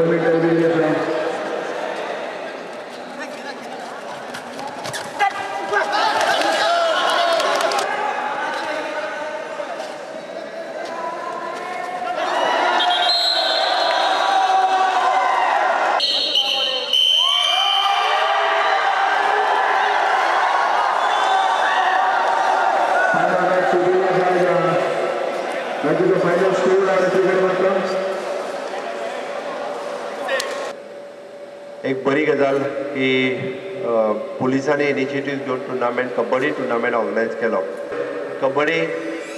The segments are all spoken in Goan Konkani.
2 मिनटां दिल्ली आसा. एक बरी गजाल की पुलिसांनी इनिशिएटीव घेवन टुर्नामेंट कबड्डी टुर्नामेंट ऑर्गनायज केलो. कबड्डी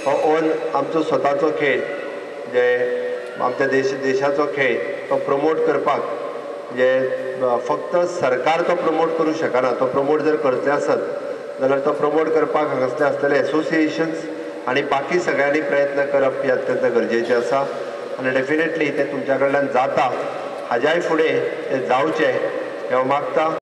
हो ओन आमचो स्वताचो खेळ, जे आमच्या देशाचो खेळ, तो प्रमोट करपाक जे फक्त सरकार तो प्रमोट करूं शकना. तो प्रमोट जर करतले आसत जाल्यार तो प्रमोट करपाक हांगासले आसलेले एसोसिएशन्स आनी बाकी सगळ्यांनी प्रयत्न करप हे अत्यंत गरजेचें आसा आनी डेफिनेटली तें तुमच्या कडल्यान जाता, हाज्याय फुडें तें जावचें हें हांव मागता.